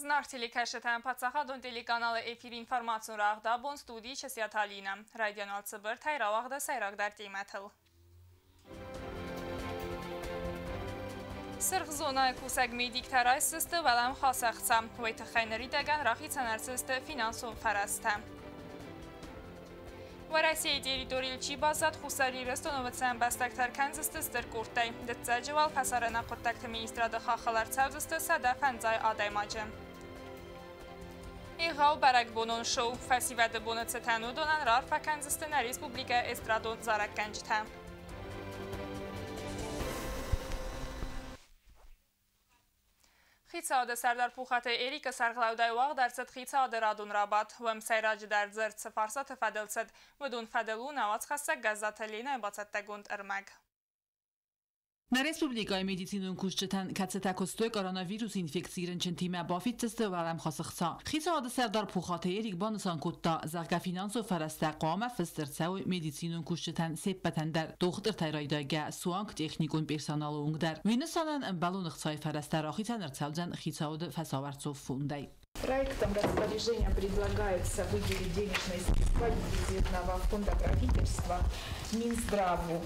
Зынаргъ телекӕсджытӕн паддзахадон телеканалы эфиры информацион рӕгъ абон студийы Чысиаты Алинӕ. Райдиан цыбыртӕй рауагъды сӕйрагдӕр темӕтыл. Сырх зонӕйы кусӕг медиктӕ райсдзысты уӕлӕмхас ӕхца. Уый тыххӕй ныридӕгӕн рахицӕн ӕрцыдысты финансон фӕрӕзтӕ. Уӕрӕсейы территорийыл чи баззад, Хуссар Ирыстоны уыцы ӕмбӕстӕгтӕ ӕркӕндзысты стыр къордтӕй. Дыццӕджы уал фӕсарӕнаг хъуыддӕгты министрады хаххыл ӕрцӕудзысты 150 адӕймаджы. Егъау бӕрӕгбонон шоу фӕсивӕды боны цытӕн уыдонӕн раарфӕ кӕндзысты нӕ республикӕйы эстрадон зарӕггӕнджытӕ. Хицауады сӕрдар Пухаты Эрикы сӕргълӕудӕй уагъд ӕрцыд хицауады радон рабадт. Уым сӕйраджыдӕр дзырд цы фарстаты фӕдыл цыд, уыдон фӕдыл у нӕ уацхӕссӕг Гӕззаты Ленӕйы бацӕттӕгонд ӕрмӕг. Нӕ республикӕйы медицинон кусджытӕн, кӕцытӕ куыстой коронавирусы инфекцийы рынчынтимӕ, бафиддзысты уӕлӕмхас ӕхца. Хицауады сӕрдар Пухаты Эрик банысан кодта, зӕгъгӕ, финансон фӕрӕзтӕ хъуамӕ фыст ӕрцӕуой медицинон кусджытӕн се ппӕтӕн дӕр, дохтыртӕй райдайгӕ суанг техникон персоналы онг дӕр. Уый нысанӕн ӕмбӕлон ӕхцайы фӕрӕзтӕ рахицӕн ӕрцӕудзӕн хицауады фӕсауӕрцон фондӕй. Проектом распоряжения предлагается выделить денежные средства из резервного фонда правительства Минздраву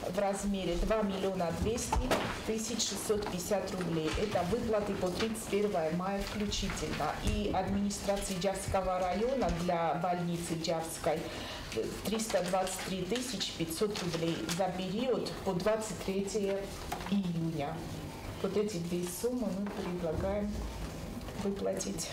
в размере 2 миллиона 200 тысяч 650 рублей. Это выплаты по 31 мая включительно. И администрации Джавского района для больницы Джавской 323 тысячи 500 рублей за период по 23 июня. Вот эти две суммы мы предлагаем выплатить.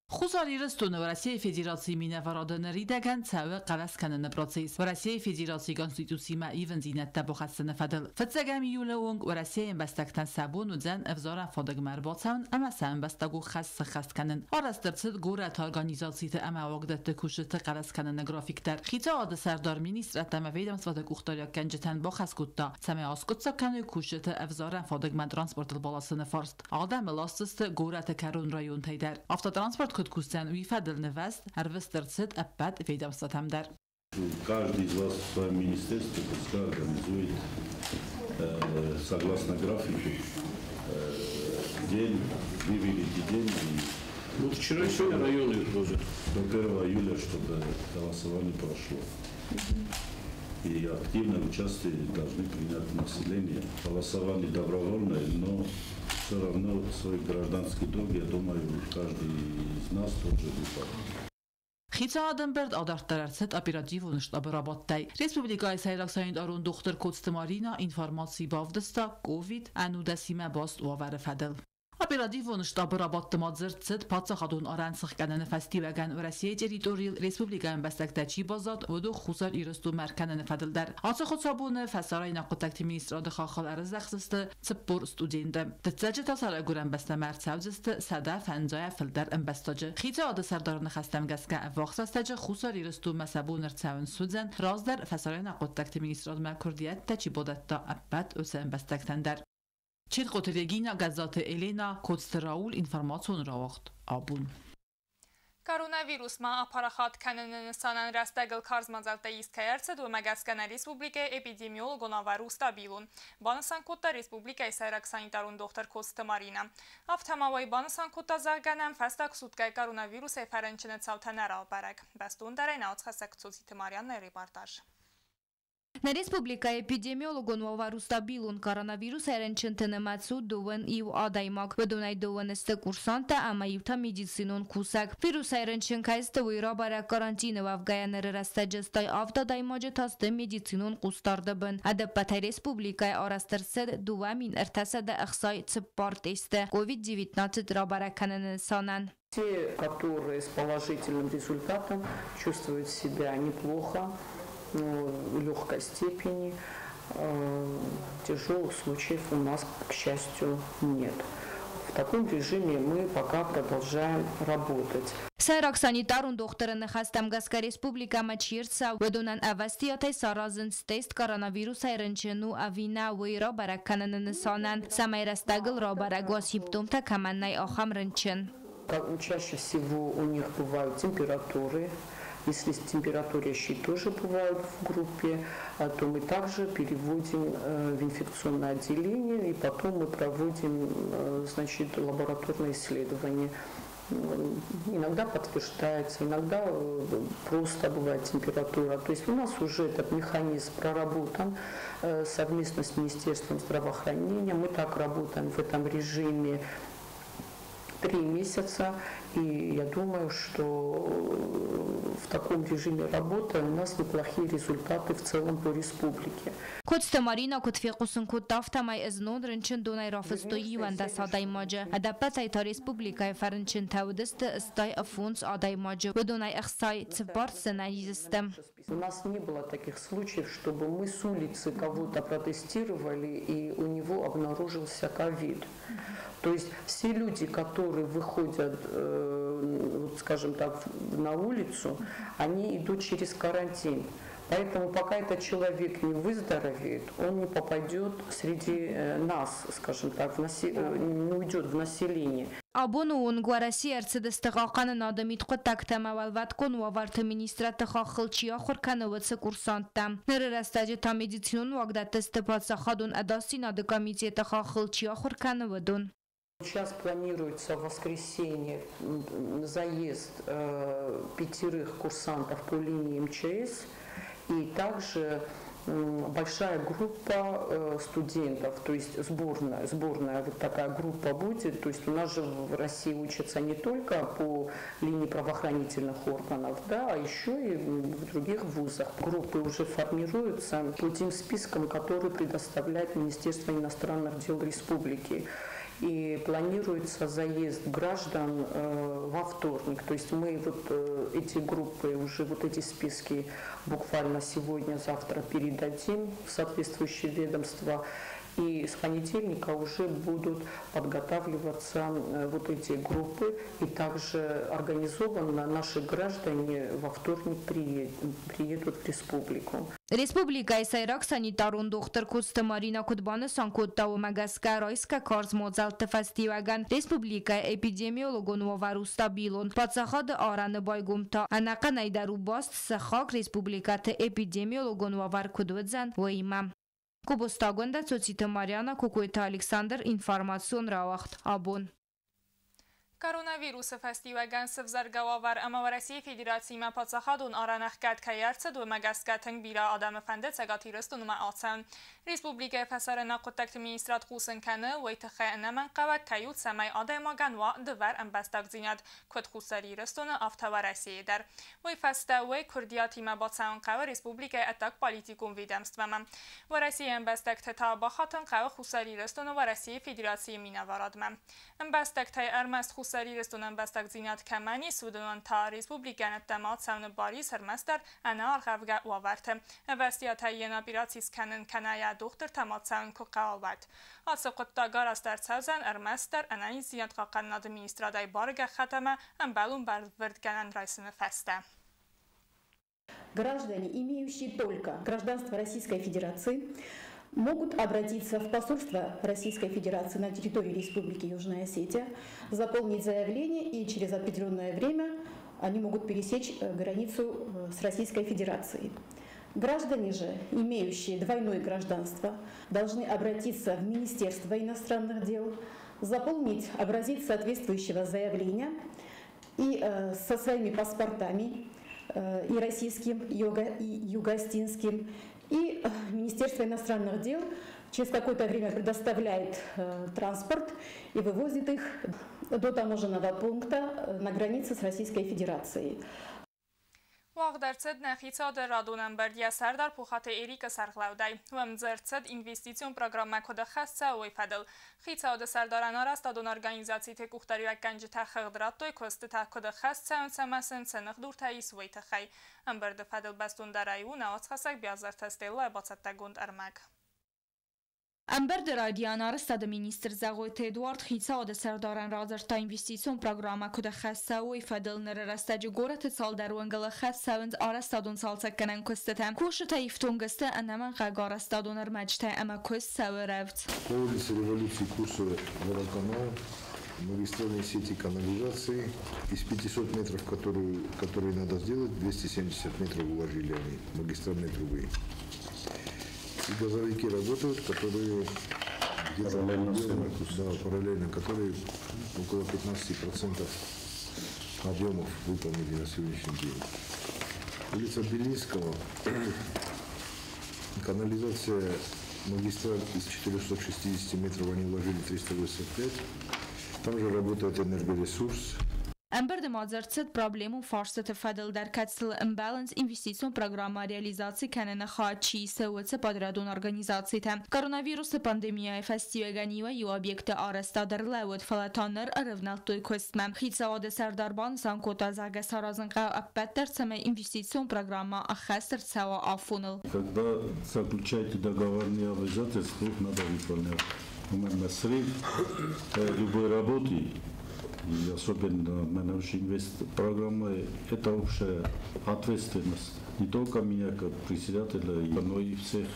Хуссар Ирыстоны Уӕрӕсейы Федерацийы минӕварады ныридӕгӕн цӕуы хъӕлӕс кӕныны процесс Уӕрӕсейы Федерацийы Конституцимӕ ивындзинӕдтӕ бахӕссыны фӕдыл. Фыццӕгӕм июлы онг Уӕрӕсейы ӕмбӕстӕгтӕн сӕ бон уыдзӕн ӕвзарӕн фадыгмӕ ӕрбацӕуын ӕмӕ сӕ ӕмбӕстагон хӕс сӕххӕст кӕнын. Арӕзт ӕрцыд горӕты организациты ӕмӕ уагдӕтты кусджыты хъӕлӕс кӕныны график дӕр. Хицауады сӕрдар министрадтӕ ӕмӕ ведомствоты къухдариуӕггӕнджытӕн бахӕс кодта, цӕмӕй аскъуыддзаг кӕной кусджыты ӕвзарӕн фадыгмӕ транспортыл баласыны фарст. Адӕмы ласдзысты горӕты кӕрон районтӕй дӕр. Автотранспорт куыд кусдзӕн, уый фӕдыл нывӕзт ӕрвыст ӕрцыд ӕппӕт ведомствотӕм дӕр. Каждый из вас в своем министерстве пускай организует согласно графику день, выберите день. И Ну, вчера и сегодня районы их возят. До 1 июля, чтобы голосование прошло. И активное участие должны принять население. Голосование добровольное, но все равно свой гражданский долг, я думаю, каждый из нас должен выполнить. Хицауады ӕмбырд адарддӕр ӕрцыд оперативон штабы рабадтӕй. Республикӕйы сӕйраг санитарон дохтыр Коцты Марина информаци бавдыста ковид-19-имӕ баст уавӕры фӕдыл. Оперативон штабы рабадты ма дзырд цыд паддзахадон арӕн сыхгӕныны фӕстиуӕгӕн Уӕрӕсейы территорийыл республикӕйы ӕмбӕстӕгтӕ чи баззад, уыдон Хуссар Ирыстонмӕ ӕркӕныны фӕдыл дӕр. Ацы хуыцаубоны фӕсарӕйнаг хъуыддӕгты министрады хаххыл ӕрыздӕхдзысты 40 студенты. Дыццӕджы та сӕ райгуырӕн бӕстӕмӕ ӕрцӕудзысты 150-ӕй фылдӕр ӕмбӕстаджы. Хицауады сӕрдары ныхӕстӕм гӕсгӕ ӕввахс рӕстӕджы Хуссар Ирыстонмӕ сӕ бон ӕрцӕуын суыдзӕн, раздӕр фӕсарӕйнаг хъуыддӕгты министрадмӕ куырдиӕттӕ чи бадӕтта, ӕппӕт уыцы ӕмбӕстӕгтӕн дӕр. Четкъоты Регина, Гӕззаты Елена, Коцты Рауль, информацион рауагъд Абон. Коронавирус ма апарахат кӕныны нысанӕн рӕстӕгыл карз мадзӕлттӕ ист кӕй ӕрцыд, уымӕ гӕсгӕ нӕ республикӕйы эпидемиологон уавӕр у стабилон, банысан кодта республикӕйы сӕйраг санитарон дохтыр Коцты Марина. Афтӕ ма уый банысан кодта, зӕгъгӕ, нӕм фӕстаг суткӕйы коронавирусӕй фӕрынчыны цаутӕ нӕ рабӕрӕг. Бӕстондӕрӕй нӕ уацхӕссӕг Цоциты Марианнӕйы репортаж. Нӕ республикӕйы эпидемиологон уавӕр у стабилон. Коронавирусӕй рынчынты нымӕц у 21 адӕймаг. Уыдонӕй дыууын сты курсанттӕ ӕмӕ иу та медицинон кусӕг. Вирусӕй рынчын кӕй сты, уый рабӕрӕг карантины уӕвгӕйӕ ныры рӕстӕджы, стӕй авд адӕймаджы та сты медицинон хъусдарды бын. Ӕдӕппӕтӕй республикӕйы арӕзт ӕрцыд 2364 тесты COVID-19 рабӕрӕг кӕныны нысанӕн. Те, которые с положительным результатом чувствуют себя неплохо, в легкой степени, тяжелых случаев у нас, к счастью, нет. В таком режиме мы пока продолжаем работать. Сӕйраг санитарон дохтыры ныхӕстӕм гӕсгӕ республикӕмӕ чи рцӕуы, уыдонӕн ӕвӕстиатӕй саразынц тест коронавирусӕй рынчын у ӕви нӕ, уый рабӕрӕг кӕныны нысанӕн, цӕмӕй рӕстӕгыл рабӕрӕг уа симптомтӕ кӕмӕн нӕй, ахӕм рынчын. Чаще всего у них бывают температуры. Если температурящие тоже бывают в группе, то мы также переводим в инфекционное отделение, и потом мы проводим, значит, лабораторное исследование. Иногда подтверждается, иногда просто бывает температура. То есть у нас уже этот механизм проработан совместно с Министерством здравоохранения. Мы так работаем в этом режиме 3 месяца, и я думаю, что в таком режиме работы у нас неплохие результаты в целом по республике. Коцты Марина куыд фехъусын кодта, афтӕмӕй знон рынчындонӕй рафыстой 11 адӕймаджы. Ӕдӕппӕтӕй та республикӕйы фӕрынчынтӕ уыдысты 85 адӕймаджы. Уыдонӕй 64 сӕнӕниз сты. У нас не было таких случаев, чтобы мы с улицы кого-то протестировали и у него обнаружился ковид. То есть все люди, которые выходят, вот, скажем так, на улицу, они идут через карантин. Поэтому пока этот человек не выздоровеет, он не попадет среди нас, скажем так, не уйдет в население. Абоны онг Уӕрӕсейы ӕрцыдысты Хъахъхъӕнынады мидхъуыддӕгты ӕмӕ Уӕлвӕткон уавӕрты министрадты хаххыл чи ахуыр кӕны, уыцы курсанттӕ. Ныры рӕстӕджы та медицинон уагдӕтты сты Паддзахадон ӕдасдзинады комитеты хаххыл чи ахуыр кӕны, уыдон. Сейчас планируется в воскресенье заезд 5 курсантов по линии МЧС и также большая группа студентов, то есть сборная вот такая группа будет. То есть у нас же в России учатся не только по линии правоохранительных органов, да, а еще и в других вузах. Группы уже формируются по тем спискам, которые предоставляет Министерство иностранных дел республики. И планируется заезд граждан во вторник. То есть мы вот эти группы, уже вот эти списки буквально сегодня-завтра передадим в соответствующие ведомства. И с понедельника уже будут подготавливаться вот эти группы. И также организованно наши граждане во вторник приедут в республику. Республикӕйы сӕйраг санитарон дохтыр Коцты Марина куыд банысан кодта, уымӕ гӕсгӕ райсгӕ карз мадзӕлтты фӕстиуӕгӕн республикӕйы эпидемиологон уавӕр у стабилон. Паддзахады арӕны байгом та ӕнӕхъӕнӕй дӕр у баст сыхаг республикӕты эпидемиологон уавӕр куыд уыдзӕн, уыимӕ. Кобозты Агуындӕ, Цоциты Марьяна, Кокойты Александр, информацион рауагъд «Абон». Коронавирусы фӕстиуӕгӕн сывзӕргӕ уавӕр ӕмӕ Уӕрӕсейы Федерациимӕ паддзахадон арӕн ӕхгӕд кӕй ӕрцыд, уымӕ гӕсгӕ тынг бирӕ адӕмы фӕнды Цӕгат Ирыстонмӕ ацӕуын. Республикӕйы фӕсарӕйнаг хъуыддӕгты министрад хъусын кӕны, уый тыххӕй ӕнӕмӕнгхъӕуӕг кӕй у, цӕмӕй адӕймагӕн уа дывӕр ӕмбӕстагдзинад, куыд Хуссар Ирыстоны, афтӕ Уӕрӕсейы дӕр. Уый фӕстӕ уый куырдиатимӕ бацӕуын хъӕуы республикӕйы ӕддагполитикон ведомствӕмӕ. Уӕрӕсейы ӕмбӕстӕгты та бахатын хъӕуы Хуссар Ирыстоны Уӕрӕсейы Федерацийы минӕварадмӕ. Ӕмбӕстӕгтӕй ӕрмӕст Хуссар Ирыстоны ӕмбӕстагдзинад кӕмӕн ис, уыдонӕн та республикӕйӕн ӕддӕмӕ ацӕуыны бар ис ӕрмӕстдӕр ӕнӕаргъӕвгӕ уавӕрты. Ӕвӕстиатӕй йын операци скӕнын кӕнӕ йӕ дохтыртӕм ацӕуын куы хъӕуа, уӕд. Ацы хъуыддаг арӕзт ӕрцӕудзӕн ӕрмӕстдӕр ӕнӕниздзинад хъахъхъӕнынады министрадӕй бары гӕххӕтт ӕмӕ ӕмбӕлон бӕлвырдгӕнӕн райсыны фӕстӕ. Граждане, имеющие только гражданство Российской Федерации, могут обратиться в посольство Российской Федерации на территории Республики Южная Осетия, заполнить заявление, и через определенное время они могут пересечь границу с Российской Федерацией. Граждане же, имеющие двойное гражданство, должны обратиться в Министерство иностранных дел, заполнить образец соответствующего заявления и со своими паспортами, и российским, и юго-осетинским, и Министерство иностранных дел через какое-то время предоставляет транспорт и вывозит их до таможенного пункта на границе с Российской Федерацией. Уагъд ӕрцыд нӕ хицауады радон ӕмбырд йӕ сӕрдар Пухаты Эрикы сӕргълӕудӕй. Уым дзырд цыд инвестицион программӕ куыд ӕххӕст цӕуы, уый фӕдыл. Хицауады сӕрдарӕн арӕзтадон организациты къухдариуӕггӕнджытӕ хыгъд радтой, куыстытӕ куыд ӕххӕст цӕуынц ӕмӕ сын цы ныхдуртӕ ис, уый тыххӕй. Ӕмбырды фӕдыл бӕстондӕрӕй у нӕ уацхӕссӕг Биазырты Стеллайы бацӕттӕгонд ӕрмӕг. Ӕмбырды райдиан арӕзтады министр Зӕгъойты Эдуард хицауады сӕрдарӕн радзырдта инвестицион программӕ куыд ӕххӕст цӕуы, уый фӕдыл. Ныры рӕстӕджы горӕты цалдӕр уынгыл ӕххӕст цӕуынц арӕзтадон цалцӕггӕнӕн куыстытӕ. Кусджытӕ ифтонг сты ӕнӕмӕнгхъӕугӕ арӕзтадон ӕрмӕджытӕй ӕмӕ куыст цӕуы рӕвдз. По улице Революции Курса водоканал, магистральные сети канализации. Из 500 метров, которые надо сделать, 270 метров уложили они, магистральные трубы. И газовики работают, которые где-то Параллельно с делают, этим. да, параллельно, которые около 15% объемов выполнили на сегодняшний день. Улица Белинского, канализация магистраль из 460 метров они вложили 385. Там же работает энергоресурс. Ӕмбырды ма дзырд цыд проблемон фарстыты фӕдыл дӕр, кӕцытыл ӕмбӕлынц инвестицион программӕ реализаци кӕныны хайад чи исы, уыцы подрядон организацитӕ. Коронавирусы пандемияйы фӕстиуӕгӕн иуӕй-иу объектты арӕзтад ӕрлӕууыд, фӕлӕ та ныр ӕрывнӕлдтой куыстмӕ. Хицауады сӕрдар банысан кодта, зӕгъгӕ, саразын хъӕуы ӕппӕт дӕр, цӕмӕй инвестицион программӕ ӕххӕст ӕрцӕуа афоныл. Когда заключаете договорные обязательства, их надо выполнять. У срыв любой работы, и особенно менеджер инвест-программы, это общая ответственность не только меня как председателя, но и всех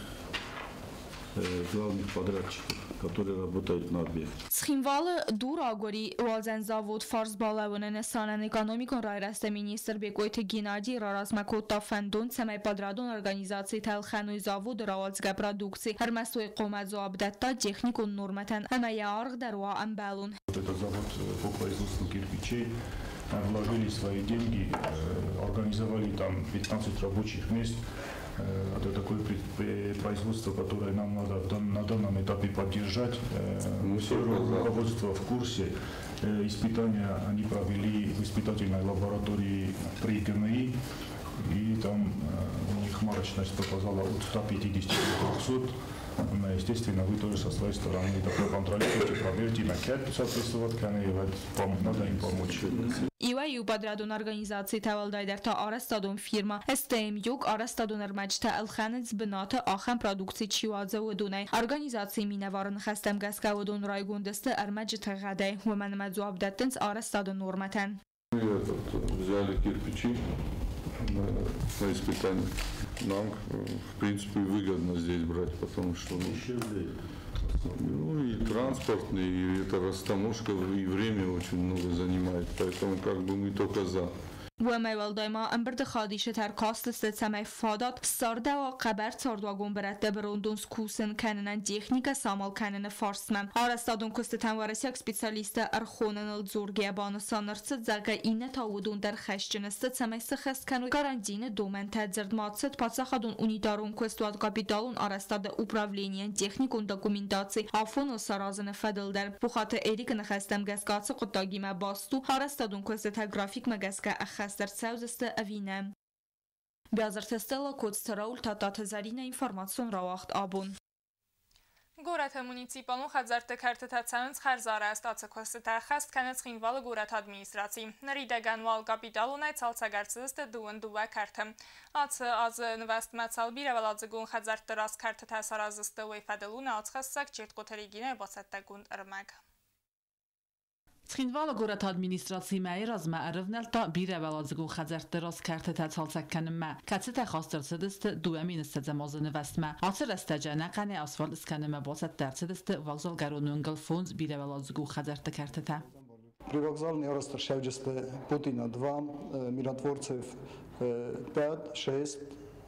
главных подрядчиков, которые работают на объекте. Цхинвалы дур агури уадзӕн завод фарс балӕууыны нысанӕн экономикон райрӕзты министр Бекъойты Геннадий раразмӕ кодта фӕндон, цӕмӕй подрядон организацитӕ ӕлхӕной заводы рауадзгӕ продукци, ӕрмӕст уый хъуамӕ дзуапп дӕтта техникон нормӕтӕн ӕмӕ йӕ аргъ дӕр уа ӕмбӕлон. Это завод по производству кирпичей, вложили свои деньги, организовали там 15 рабочих мест. Это такое производство, которое нам надо на данном этапе поддержать. Все руководство в курсе. Испытания они провели в испытательной лаборатории при ГМИ. И там у них марочность показала от 150 до 300. Естественно, вы тоже со своей стороны это проконтролируйте, проверьте, макет соответствовать, надо им помочь. Иуӕй-иу подрядон организацитӕ, уӕлдайдӕр та арӕзтадон фирмӕ СТМ Юг, арӕзтадон ӕрмӕджытӕ ӕлхӕнынц бынаты ахӕм продукци чи уадзы, уыдонӕй. Организацийы минӕвары ныхӕстӕм гӕсгӕ уыдон райгонд сты ӕрмӕджыты гъӕдӕй, уымӕн ӕмӕ дзуапп дӕттынц арӕзтады нормӕтӕн. Мы взяли кирпичи на испытание. Нам, в принципе, выгодно здесь брать, потому что ну, и транспортный, и это растаможка, и время очень много занимает, поэтому как бы мы только за. Уымӕй уӕлдай ма ӕмбырды хайадисджытӕ ӕркастысты, цӕмӕй фадат ссардӕуа хъӕбӕр цардуагон бырӕтты бырондон скусын кӕнынӕн техникӕ самал кӕныны фарстмӕ. Арӕзтадон куыстытӕм уӕрӕсейаг специалисттӕ ӕрхоныныл дзургӕйӕ банысан ӕрцыд, зӕгъгӕ, иннӕтӕ уыдон дӕр хӕсджын сты, цӕмӕй сыххӕст кӕной карантины домӕнтӕ. Дзырд ма цыд паддзахадон унитарон куыстуат капиталон арӕзтады управленийӕн техникон документаци афоныл саразыны фӕдыл дӕр. Пухаты Эрикы ныхӕстӕм гӕсгӕ ацы хъуыддагимӕ баст у, арӕзтадон куыстытӕ графикмӕ гӕсгӕ ӕххӕст ӕрцӕудзысты ӕви нӕ. Биазырты Стелла, Коцты Рауль, Тататы Зарина, информацион рауагъд «Абон». Горӕты муниципалон хӕдзӕртты кӕртытӕ цӕуынц хӕрзарӕзт, ацы куыстытӕ ӕххӕст кӕны Цхинвалы горӕты администраци. Ныридӕгӕн уал капиталонӕй цалцӕг ӕрцыдысты 22 кӕрты. Ацы азы нывӕстмӕ цал бирӕуӕладзыгон хӕдзӕртты раз кӕртытӕ сараздзысты, уый фӕдыл у нӕ уацхӕссӕг Чертхъоты Регинӕйы бацӕттӕгонд ӕрмӕг. Цхинвалы горӕты администраци мӕйы размӕ ӕрывнӕлдта бирӕуӕладзыгон хӕдзӕртты раз кӕртытӕ цалцӕг кӕнынмӕ, кӕцытӕ хаст ӕрцыдысты 2020 азы нывӕстмӕ. Ацы рӕстӕджы ӕнӕхъӕнӕй асфальт скӕнынмӕ бацӕттӕ ӕрцыдысты вокзалгӕрон уынгыл фондз бирӕуӕладзыгон хӕдзӕртты кӕртытӕ. Привокзальный арӕзт ӕрцӕудзысты Путина 2, Миротворцев 5, 6,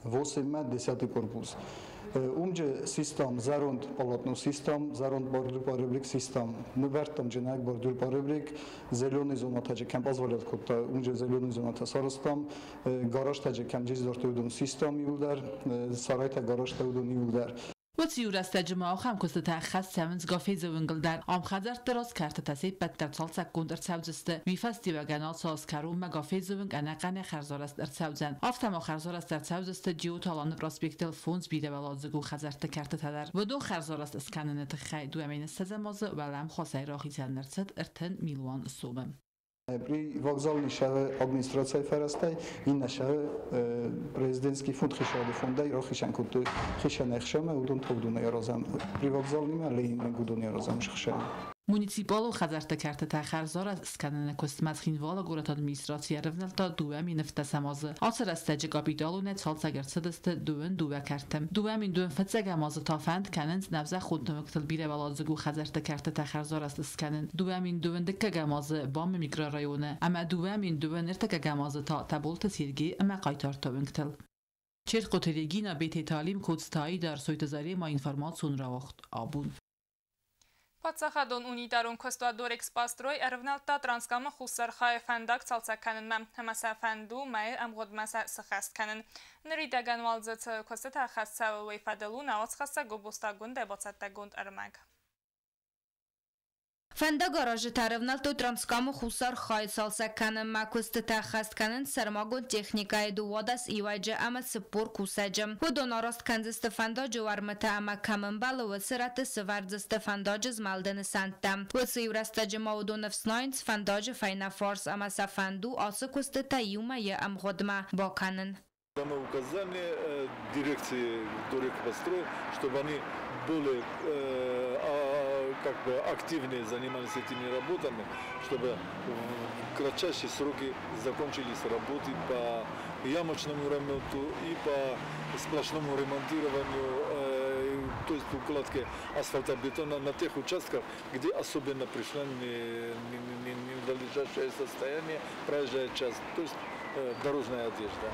8, 10 корпус. Уымджы систам зӕронд полотно систам, зӕронд бордюр поребрик систам. Нывӕрдтам джынӕг бордюр поребрик, зеленый зонатӕ кӕм позволят кодта, уымджы зеленый зонатӕ сарӕзтам, гаражтӕ кӕм джиздорты уыдон систам иуылдӕр, сарайтӕ гаражтӕ уыдон иуылдӕр. Уыцы иу рӕстӕджы ма ахӕм куыстытӕ ӕххӕст цӕуынц Гафезы уынгыл дӕр. Ам хӕдзӕртты раз кӕртытӕ се ппӕт дӕр цалцӕггонд ӕрцӕудзысты. Уый фӕстиуӕгӕн ацы аз кӕронмӕ Гафезы уынг ӕнӕхъӕнӕй хӕрзарӕзт ӕрцӕудзӕн. Афтӕ ма хӕрзарӕзт ӕрцӕудзысты Джиоты Аланы проспектыл фондз бирӕуӕладзыгон хӕдзӕртты кӕртытӕ дӕр. Уыдон хӕрзарӕзт скӕныны тыххӕй 2020 азы уӕлӕмхасӕй рахицӕн ӕрцыд 30 милуан сомы. Привокзальный шагы администрацийы фӕрӕзтӕй, иннӕ шагы президентский фонд хицауады фондӕй рахицӕн кодтой хицӕн ӕхсӕмӕ, уыдон та уыдонӕй аразӕм. Привокзальныймӕ Ленинаг уыдонӕй аразӕм сыхсӕн. Муниципалон хӕдзӕртты кӕртытӕ хӕрзарӕзт скӕныны куыстмӕ Цхинвалы горӕты администраци ӕрывнӕлдта 2017 азы. Ацы рӕстӕджы капиталонӕй цалцӕг ӕрцыдысты 22 кӕрты. 2021 азы та фӕнд кӕнынц нӕвзӕххонты уынгтыл бирӕуӕладзыгон хӕдзӕртты кӕртытӕ хӕрзарӕзт скӕнын. 2022 азы БАМ-ы микрорайоны ӕмӕ 2023 азы та Тӕболты Сергей ӕмӕ Хъайтарты уынгтыл. Чертхъоты Регина, Бететы Алим, Коцты Аида, Ӕрсойты Зарема, информацион рауагъд «Абон». Паддзахадон унитарон куыстуат Дорэкспострой ӕрывнӕлдта Транскамы хуссар хайы фӕндаг цалцӕг кӕнынмӕ ӕмӕ сӕ фӕнд у мӕйы ӕмгъуыдмӕ сӕ сыххӕст кӕнын. Ныридӕгӕн уал дзы цы куыстытӕ ӕххӕст цӕуы, уый фӕдыл у нӕ уацхӕссӕг Гобозты Агуындӕ бацӕттӕгонд ӕрмӕг. Фӕндагаразджытӕ ӕрӕвнӕлдтой Транскамы хуссар хайы цалцӕг кӕнынмӕ. Куыстытӕ ӕххӕст кӕнынц сӕрмагонд техникӕйы 12 ивӕджы ӕмӕ 40 кусӕджы. Уыдон араст кӕндзысты фӕндаджы уӕрмытӕ ӕмӕ кӕм ӕмбӕлы, уыцы рӕтты сӕвӕрдзысты фӕндаджы змӕлды нысӕнттӕ. Уыцы иу рӕстӕджы ма уыдон ӕфснайынц фӕндаджы фӕйнӕ фарс ӕмӕ сӕ фӕнд у ацы куыстытӕ иу мӕйы ӕмгъуыдмӕ бакӕнын. Дано указание дирекции Дорэкспострой, чтобы они более как бы активнее занимались этими работами, чтобы в кратчайшие сроки закончились работы по ямочному ремонту и по сплошному ремонтированию, то есть укладке асфальтобетона на тех участках, где особенно пришла ненадлежащее состояние проезжая часть, то есть дорожная одежда.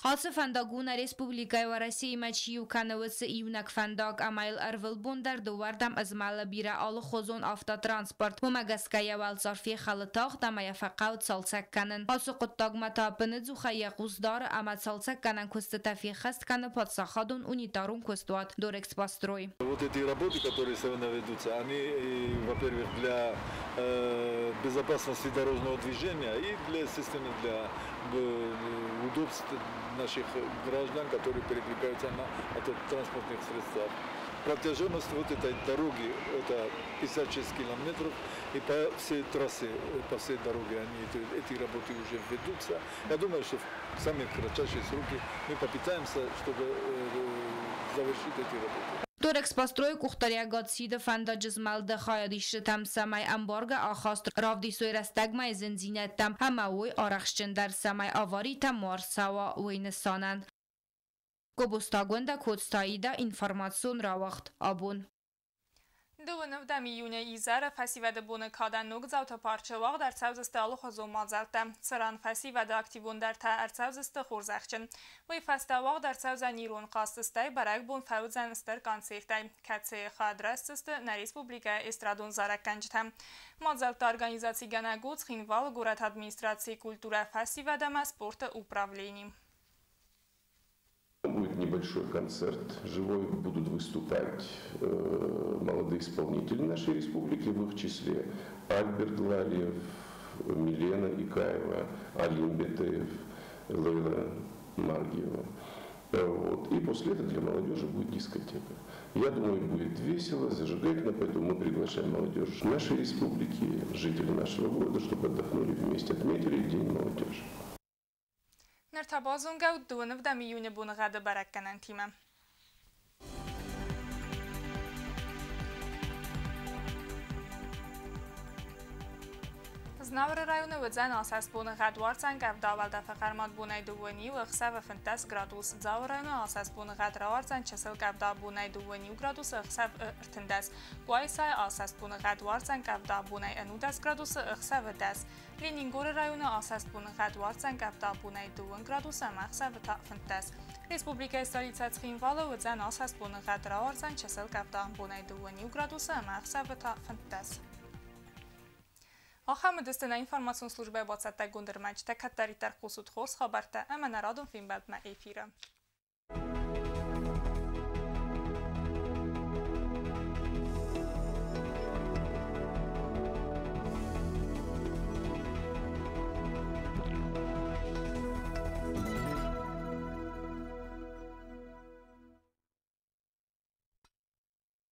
Ацы фӕндаг у нӕ республикӕйы Уӕрӕсеимӕ чи иу кӕны, уыцы иунӕг фӕндаг ӕмӕ йыл ӕрвылбон дӕр дыууӕрдӕм ызмӕлы бирӕ алыхуызон автотранспорт. Уымӕ гӕсгӕ йӕ уӕлцъар фехӕлы тагъд ӕмӕ йӕ фӕхъӕуы цалцӕг кӕнын. Ацы хъуыддагмӕ та ӕппыныдзухӕй йӕ хъус дары ӕмӕ цалцӕггӕнӕн куыстытӕ феххӕст кӕны паддзахадон унитарон куыстуат Дорэкспострой. Вот эти работы, которые сегодня ведутся, они, во-первых, для безопасности дорожного движения и, для, естественно, для удобств наших граждан, которые передвигаются на транспортных средствах. Протяженность вот этой дороги это 56 километров, и по всей трассе, по всей дороге они, эти работы уже ведутся. Я думаю, что в самые кратчайшие сроки мы попытаемся, чтобы завершить эти работы. Дорэкспострой къухдариуӕгад сиды фӕндаджы змӕлды хайадисджытӕм, цӕмӕй ӕмбаргӕ ахаст равдисой рӕстӕгмӕйы зындзинӕдтӕм ӕмӕ уой арӕхстджындӕр, цӕмӕй аваритӕ ма ӕрцӕуа, уый нысанӕн. Гобозты Агуындӕ, Коцты Аидӕ, информацион рауагъд Абон. 27 июны изӕры фӕсивӕды боны кадӕн Ногдзауты парчы уагъд ӕрцӕудзысты алыхуызон мадзӕлттӕ, цыран фӕсивӕды активондӕртӕ ӕрцӕудзысты хорзӕхджын. Уый фӕстӕ уагъд ӕрцӕудзӕн ирон хъазт, стӕй бӕрӕгбон фӕуыдзӕн стыр концертӕй, кӕцыйы хайад райсдзысты нӕ республикӕйы эстрадон зарӕггӕнджытӕ. Мадзӕлтты организацигӕнӕг у Цхинвалы горӕты администрацийы культурӕ, фӕсивӕд ӕмӕ спорты управлени. Будет небольшой концерт живой, будут выступать молодые исполнители нашей республики, в их числе Альберт Лалиев, Милена Икаева, Алим Бетеев, Лейла Маргиева. Вот. И после этого для молодежи будет дискотека. Я думаю, будет весело, зажигательно, поэтому мы приглашаем молодежь нашей республики, жителей нашего города, чтобы отдохнули вместе, отметили День молодежи. Ныр та базонгӕ ут 27 июны боныгъӕды бӕрӕггӕнӕнтимӕ. Знауыры районы уыдзӕн асӕст боныгъӕд, уардзӕн къӕвда, уӕлдӕфы хъӕрмад бонӕй 21, ӕхсӕвы 15 градус. Дзауы районы асӕст боныгъӕд рауардзӕн чысыл къӕвда, бонӕй 21 градусы, ӕхсӕв 13. Къуайсайы асӕст боныгъӕд уардзӕн къӕвда, бонӕй 11 градусы, ӕхсӕвы 10. Ленингоры районы асӕст боныгъӕд уардзӕн къӕвда, бонӕй 2 градусы ӕмӕ ӕхсӕвы та 15. Республикӕйы столицӕ Цхинвалы уыдзӕн асӕст боныгъӕд, рауардзӕн чысыл къӕвда, бонӕй 21 градусы ӕмӕ ӕхсӕвы та 15. Ахӕм уыдысты нӕ информацион службӕйы бацӕттӕгонд ӕрмӕджытӕ. Кӕддӕриддӕр хъусут хорз хабӕрттӕ ӕмӕ нӕ радон фембӕлдмӕ эфиры.